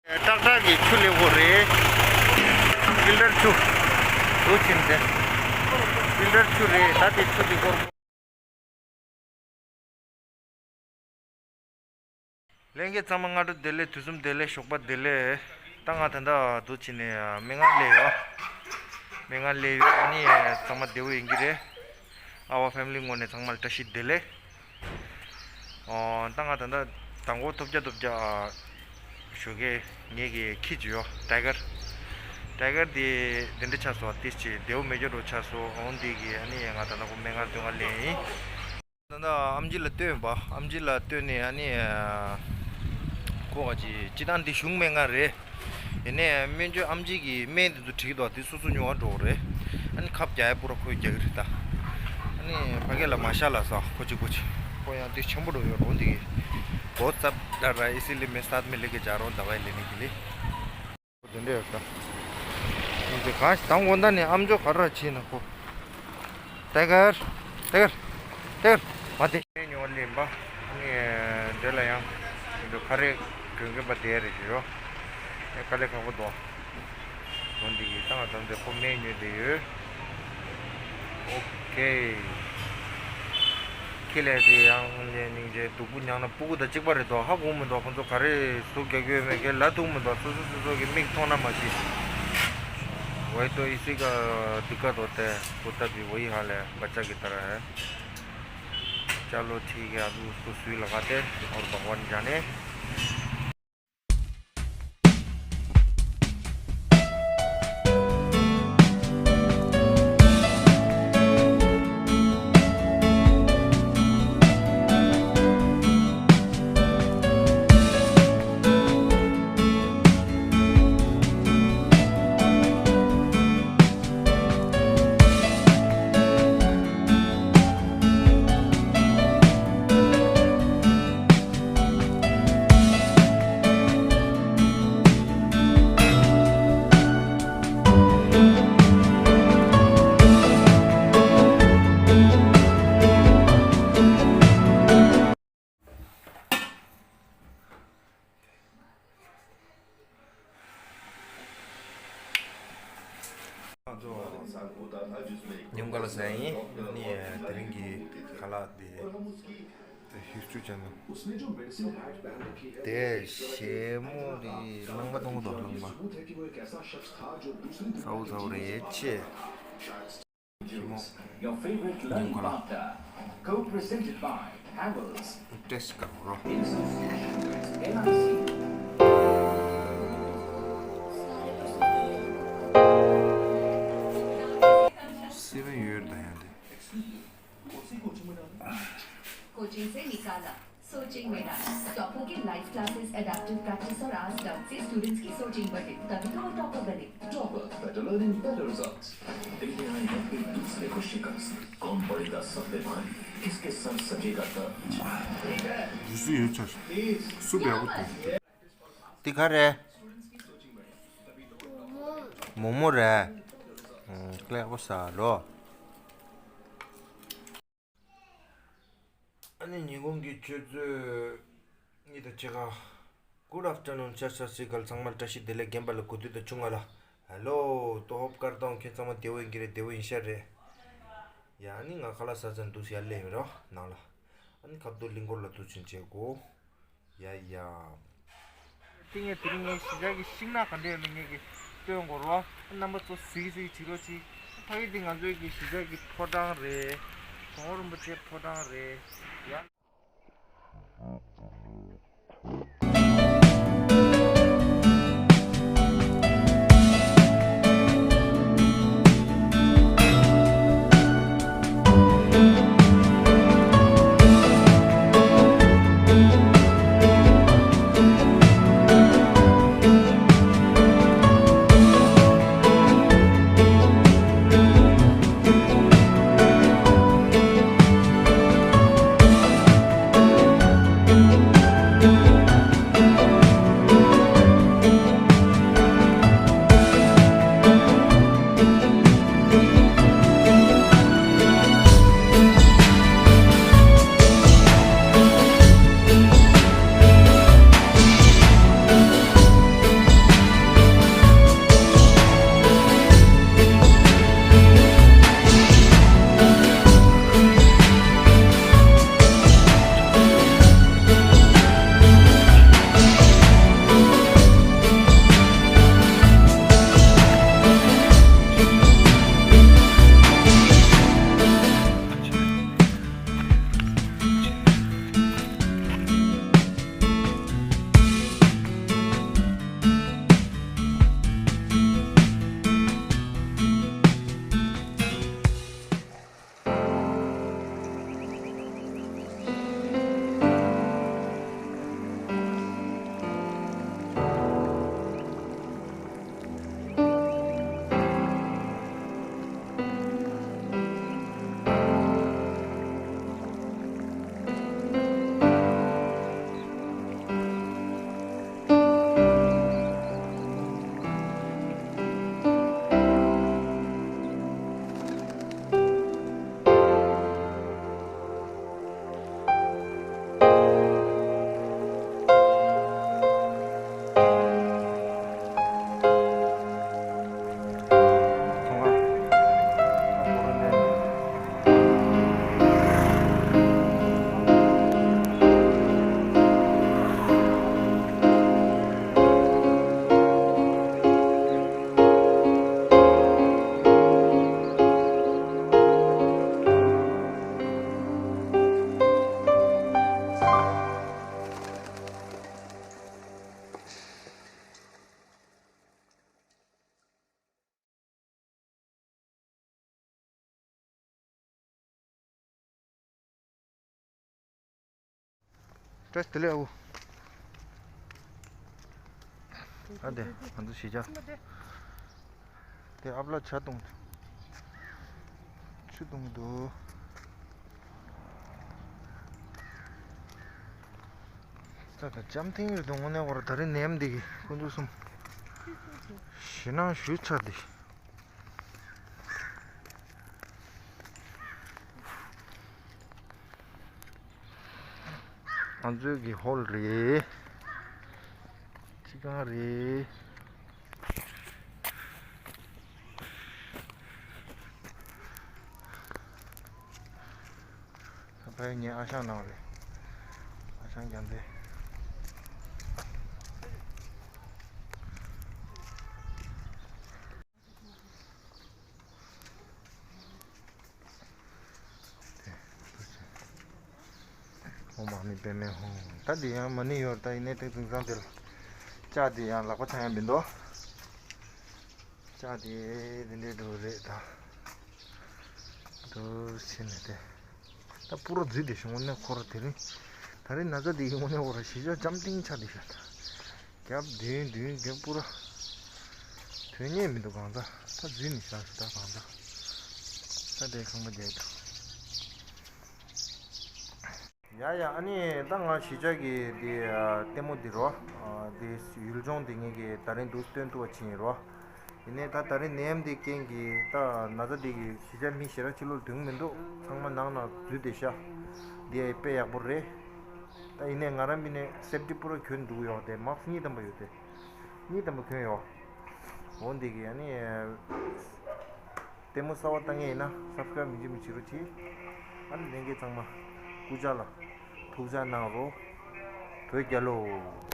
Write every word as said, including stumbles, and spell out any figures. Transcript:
ཏག་ཏག་གི་ཆུ་ལེན་དགོས་རེད། ཕིལ་ཊར་ཆུ། འདུག་ཕྱིན་ཏེ། ཕིལ་ཊར་ཆུ་རེད། ད་དེ་ཆུ་དེ་སྐོར། ལྷན་རྒྱས་ཚང་མ་སྔ་དྲོ་བདེ་ལེགས། དུས་གསུམ་བདེ་ལེགས། ཞོགས་པ་བདེ་ལེགས། ད་ང་ད་ལྟ་འདུག་ཕྱིན་ནས་སྨན་ཁང་སླེབས་ཡོད། སྨན་ཁང་སླེབས་ཡོད། ཨ་ནི་ཚང་མ་བདེ་པོ་ཡིན་གྱི་རེད། ཨ་བ་ཕེ་མི་ལི་ངོས་ནས་ཚང་མ་ལ་བཀྲ་ཤིས་བདེ་ལེགས། ཨོ། ད་ང་ད་ལྟ་མདང་དགོང་ཐོབ་རྒྱ་ཐོབ་རྒྱ་ཞོགས་ཀས་ངེད་ཀྱི་ཁྱི་ཅིག་ཡོད། ཊའི་གར། ཊའི་གར་དེ་དེ་འདྲ་ཆགས་སོང་། ཏིས་ཅིག་བདེ་པོ་མེད་རྒྱུ་འདྲ་ཆགས་སོང་། འོང་དེ་གི་ཨ་ནི་ང་ད་ལྟ་ཁོ་སྨན་ཁང་སྟོན་ག་སླེབས་ཡིན། ད་ལྟ་ཨེམ་ཆི་ལ་སྟོན་པ། ཨེམ་ཆི་ལ་སྟོན་ནས་ཨ་ནི་ཁོ་ག་ཅིག་སྤྱི་བཏང་འདི་གཞུང་སྨན་ཁང་རེད། ཡིན་ནའི་སྨན་བཅོས་ཨེམ་ཆི་གི་སྨན་དེ་ཚོ་བྲིས་འདུག་དེ་སོ་སོ་ཉོ་བ་འགྲོ་གི་རེད། ཨ་ནི་ཁབ་རྒྱག་ཡ་པུ་ར་ཁོས་རྒྱག་གི་རེད་ད། ཨ་ནི་ཕ་གི་ལ་མ་ཤ་ལ་ས་ཁོ་གཅིག་པོ་ཅིག་ཁོ་ཡང་དེ་ཆེན་པོ་འགྲོ་ཡོད་རོ་འདི་གི། बहुत सब डर रहा है, इसीलिए मैं साथ में लेके जा रहा हूँ दवाई लेने के लिए. དེ་འདྲ་ཡོད་ས། འདི་ག་ཞིག་དང་དགོང་དག་ནས་ཨམ་ཅོག་ག་ར་ཕྱིན་ན་ཁོ། ཊའི་གར། ཊའི་གར། ཊའི་གར། མ་དེ། ངས་ཉོ་བ་ལེན་པ། ངས་འདྲེ་ལ་ཡང་། འདི་ཁ་རས་གྱོན་གྱོན་པ་དེ་རེད་ཞུ་ཡོ། ངས་དཀའ་ལས་ཁག་པོ་འདུག་འོན་ཏེ་གི་ཏང་ཙམ་དེ་ཁོ་སྨན་ཉོས་བསྡད་ཡོད། ཨོ་ཁེ། ཁྱི་ལས་དེ་ཡང་ལས་སྙིང་རྗེ། སྡུག་པོ་མྱངས་ན་སྤུ་གུ་དང་གཅིག་པ་རེད་དོ། ཧ་གོ་མི་འདུག་ཁོ་ཚོ་ག་རེ་ཟུག་རྒྱག་གི་ཡོད་མེད་ཀྱི་ལ་ཐུག་མི་འདུག་སོ་སོ་སོ་སོ་གི་མིག་མཐོང་ན་མ་གཞི། वही तो इसी का दिक्कत होता है, कुत्ता भी वही हाल है, बच्चा की तरह है। चलो ठीक है, अभी उसको सुई लगाते हैं और भगवान जाने। ཉིན་ག་ལ་ཟ་ཡིན་ནི་དེ་རིང་གི་ཁ་ལག་དེ་དེ་ཞིབ་འཇུག་བྱས་ན། དེ་ཞེ་མོ་རེད། རླངས་པ་གཏོང་གི་འདུག་རླངས་པ། ཚ་བོ་ཚ་བོ་རེད་ཆེ། ཞེ་མོ། Your favorite learning partner. Co-presented by Havells. ཊེ་སི་ཊི་ཀ་རོ། Instant Fashion Wear, N I C. སེ་བན་ཡོད་ད་ཡང་དེ། कोचिंग से निकाला, सोचिंग में डाला। टॉपर के लाइव क्लासेस, अडैप्टिव प्रैक्टिस और आज डॉट से स्टूडेंट्स की सोचिंग बढ़े, तभी तो वो टॉपर बने। Topper, better learning, better results. तेरे आए हैं फिर दूसरे को शिकस्त। कौन पड़ेगा सब पे भारी, किसके सर सजेगा तर्ज? དུས་ཚོད་ཡོད་ཚར། སུ་བས་པོ་དེ། འདི་ག་རེད། མོག་མོག་རེད། ཀླད་པ་ཟ་ལོ། ཨ་ནི་ཉིན་གུང་གི་ཆུ་ཚོད་གཉིས་དང་ཕྱེད་ཀ། Good afternoon, ཤ་ཤ་སི་གལ་ཚང་མར་བཀྲ་ཤིས་བདེ་ལེགས། རྒན་པ་ལ་གོ་དུས་དང་ཆུང་ང་ལ། Hello, तो होप करता हूँ ཁྱེད་ཚང་མ་བདེ་པོ་ཡིན་གྱི་རེད། བདེ་པོ་ཡིན་ཤག་རེད། ཡ་ཨ་ནི་ང་ཁ་ལག་ཟ་ཚར་འདུག་ཡར་སླེབས་ཡིན་རོ་ནང་ལ། ཨ་ནི་ཁ་བརྡ་གླིང་སྐོར་ལ་འདུག་ཕྱིན་བྱེད་དགོས། ཡ་ཡ། དེ་ངས་དེ་རིང་ངའི་གཞིས་ཆགས་ཀྱི་ཤིང་ནགས་ག་འདྲ་ཡོད་མེད་ངས་ཀྱི་སྟོན་དགོས་རོ། རྣམ་པ་ཚོ་གཟིགས་གཟིགས་བྱེད་རོགས་གྱིས། ཕ་གི་འདི་ང་ཚོའི་གི་གཞིས་ཆགས་ཀྱི་ཕོ་བྲང་རེད། ཇོ་བོ་རིན་པོ་ཆེའི་ཕོ་བྲང་རེད། ཡ། བཀྲ་ཤིས་བདེ་ལེགས་ཨ་ཁུ། ཨ་དེ་ང་ཚོ་གཞིས་ཆགས། དེ་ཨ་ཕ་ལ་ཇ་བཏུང་། ཆུ་བཏུང་འདུག་ད་ད་འཇམ་ཐིང་རེད་འདུག་དངོས་གནས་ཁོ་ར་ད་རིང་ནད་ཡམས་འདི་གིས་ཁོ་ཚོ་གསུམ་ཞེད་སྣང་ཞེ་པོ་ཆགས་འདུག་ང་ཚོའི་གི་ཧོལ་རེད། སྤྱི་ཁང་རེད། ད་ཕ་ཡི་ངའི་ཨ་ཞང་ནང་རེད། ཨ་ཞང་རྒྱལ་མཚན། ཨོཾ་ཨཱཿཧཱུྃ་པདྨེ་ཧཱུྃ། ད་འདི་ཡང་མ་ཎི་ཡོད་རེད། ད་ཡིན་ནའི་ཏིང་ཙིང་ཙང་དེ་ལ་ལྕགས་དེ་ཡང་ལག་པ་འཆང་ཡ་མི་འདུག་ལྕགས་དེ་འདི་འདྲའི་འགྲོ་རེད་ད། འདུག་ཕྱིན་ནས་དེ། ད་པུ་ར་འཛུལ་བསྡད་ཤག་དངོས་གནས་ཁོ་ར་དེ་རིང་། ད་རིང་ན་ཚ་དེ་ཡིན་དངོས་གནས་ཁོ་ར་གཞིས་ཆགས་འཇམ་ཐིང་ཆགས་བསྡད་ཤག་ད། རྒྱབ་མདུན་མདུན་རྒྱབ་པུ་ར། དོན་གཉེར་མི་འདུག་གང་ཟག་ད་འཛུལ་ནས་བཞག་ཤག་ད་གང་ཟག་ད་དེ་ཁང་པ་བསྡད་འདུག་ཡ་ཡ། ཨ་ནི་ད་ང་གཞིས་ཆགས་ཀྱི་འདི་ལྟད་མོ་འདི་རོ། འདི་ཡུལ་ལྗོངས་འདི་ངེད་ཀྱི་ད་རིང་འདུག་སྟོན་ཐུབ་པ་ཕྱིན་ཡིན་རོ། ཡིན་ནའི་ད་ད་རིང་ནད་ཡམས་འདི་རྐྱེན་གྱིས་ད་ན་ཚ་འདི་གིས་གཞིས་ཆགས་མི་ཞེ་དྲག་ཕྱི་ལོགས་སྡོད་མི་འདུག་ཚང་མ་ནང་ན་འཛུལ་བསྡད་ཤག་འདི་ཡ་དཔེ་ཡག་པོ་རེད། ད་ཡིན་ནའི་ང་རང་མིན་ནས་སེབ་ཊི་པུ་ར་གྱོན་འདུག་ཡོད་དེ་མཱསི་གཉིས་ལྡན་པ་ཡོད་དེ། གཉིས་ལྡན་པ་གྱོན་ཡོད། འོ་འདི་གི་ཨ་ནི་ལྟད་མོ་གསར་པ་ལྟ་མཁན་ཡིན་ན་སབ་སི་ཀ་རབ་མི་བརྗེད་མི་བྱེད་རོགས་གྱིས། ཨ་ནི་ལྷན་རྒྱས་ཚང་མ་སྐུ་ཕྱག་ལ་ཐུགས་ཅག་གནང་རོགས། བོད་རྒྱལ་ལོ།